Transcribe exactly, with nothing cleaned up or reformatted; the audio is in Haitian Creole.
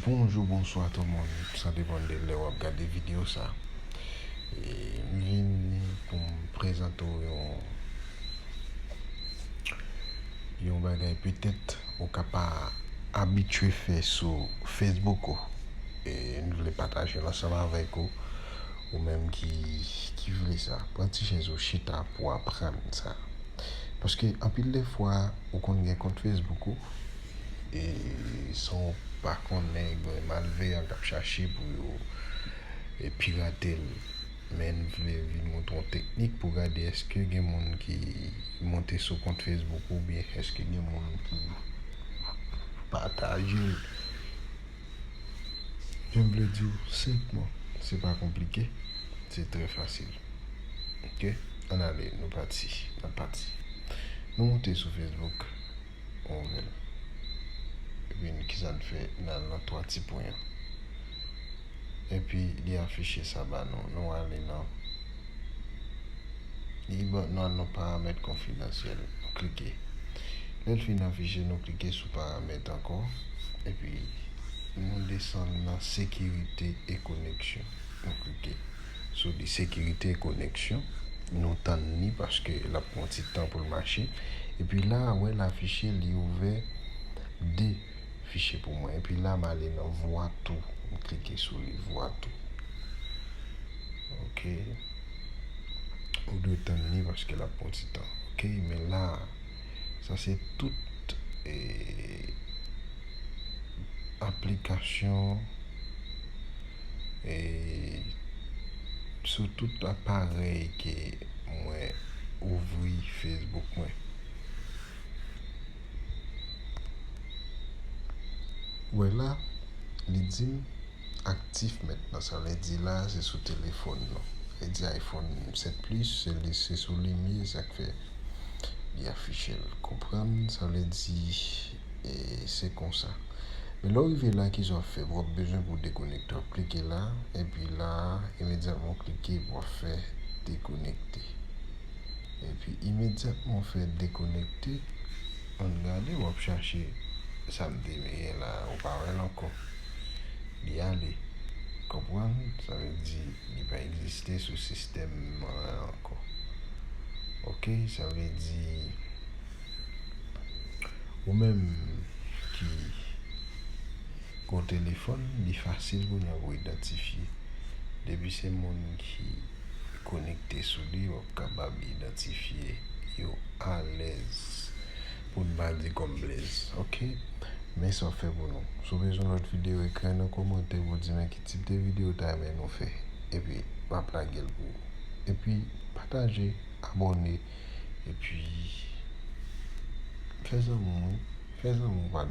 Bonjou, bonswa tout moun. Sa depann de lè w ap gade videyo sa. E, m vin pou m prezante w yon, yon bagay petèt ou ka pa abitye fè sou Facebook ou. E, m vle pataje l ansanm avèk ou, ou menm ki, ki vle sa. Pran ti chèz ou chita pou w aprann sa. Paske anpil de fwa, ou konn gen kont Facebook ou, e san w pa konnen, gen malveyan k ap chache pou yo, e, pirate l. Men n vle vin montre w teknik pou gade èske gen moun ki monte sou kont Facebook ou, oubyen èske gen moun ki pataje l. Jan m vle di w senpman, se pa konplike, se trè fasil. Ok? Ann ale, nou pati, n ap pati. Nou monte sou Facebook, on ouvè l. Epi n, kisa n fè? N al nan twa ti pwen an. Epi li afiche sa ba nou. Nou ale nan, li ban nou al nan paramèt konfidansyèl. Nou klike. Lè l fin afiche, nou klike sou paramèt ankò. Epi nou desann nan sekirite e koneksyon. Nou klike sou li, sekirite e koneksyon. Nou tann li paske l ap pran ti tan pou l mache. Epi la, wè l afiche, li ouvè de fichye pou mwen. Epi la, m ale nan vwa tou. M klike sou li, vwa tou. Ok. Ou dwe tann li paske l ap pran ti tan. Ok, men la, sa se tout, e, aplikasyon, e, sou tout aparèy ke mwen ouvri Facebook mwen. Wè la, li di m aktif mentnan. Sa vle di la, se sou telefòn nou. Sa vle di iPhone sèt Plus, se li, se sou li m ye, sa k fè li afiche l. Konprann? Sa vle di, e, se konsa. Men lè w rive la, kisa w ap fè? W ap bezwen pou w dekonekte. W ap klike la, epi la, imedyatman w klike, w ap fè dekonekte. Epi imedyatman w fè dekonekte, ann gade, w ap chache sa m te mete la, ou pa wè l ankò. Li ale. Konprann? Sa vle di li pa egziste sou sistèm mwen an ankò. Ok, sa vle di ou menm ki gon telefòn, li fasil kounye a pou idantifye. Depi se moun ki konekte sou li, w ap kapab idantifye yo alèz. Pou n pa di kòm blèz. Ok? Men sa w fè pou nou. Si w bezwen lòt videyo, ekri nan kòmantè pou w di men ki tip de videyo w ta renmen nou fè. Epi, m ap lage l pou ou. Epi, pataje, abòne. Epi, fè zanmi w, wi. Fè zanmi w pa t